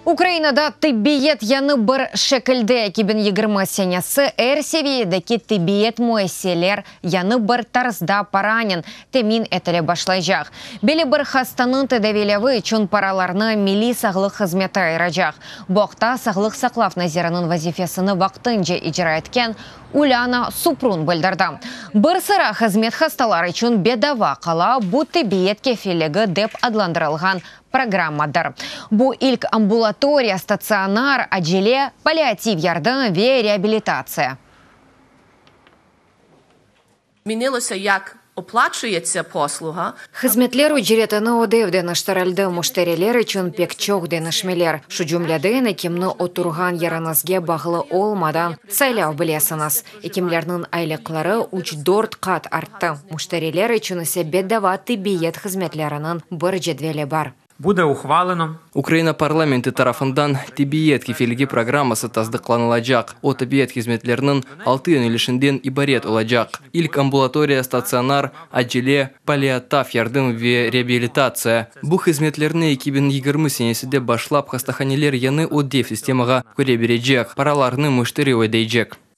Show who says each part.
Speaker 1: Ukrainada tibbiyet yañı bir şekilde 2020 senesi er seviyedeki tibbiyet müessiseler yañı bir tarzda paranen temin etile başlaycaq. Belli bir hastanıñ tedaviylevi içün paralarnı Milliy sağlıq hızmeti ayıracaq. Bu aqta Sağlıq saqlav naziriniñ vazifesini vaqtınca icra etken Ulâna Suprun bildirdi. Bir sıra hızmet hastalar içün bedava qala, bu tibbiyet kefilligi dep adlandırılğan programmadır. Bu ilk ambulatoriya, statsionar, acele, palliativ yardım ve reabilitatsiya.
Speaker 2: Змінилося, як оплачується послуга.
Speaker 1: Hızmetler ücretini ödev deñiştirildi, müşteriler içün pek çoq deñişmeler, şu cümleden ekimni oturğan yeriñizge bağlı olmadan saylav bilesiñiz. Ekimlerniñ aylıqları üç-dört qat arttı, müşteriler içün ise bedava tibbiyet hızmetleriniñ bir cedveli bar.
Speaker 3: Буде ухвалено
Speaker 4: Ukraina parlamenti tarafından Tibbiyet kefilligi programması tasdıqlanılacaq. O, tibbiyet hızmetleriniñ altı yönelişinden ibaret olacaq, ilk ambulatoriya, statsionar, acele, palliatav yardım ve reabilitatsiya. Bu hızmetlerni 2020 senesinde başlap hastahaneler yañı ödev sistemağa köre berecek. Paralarnı müşteri ödeycek.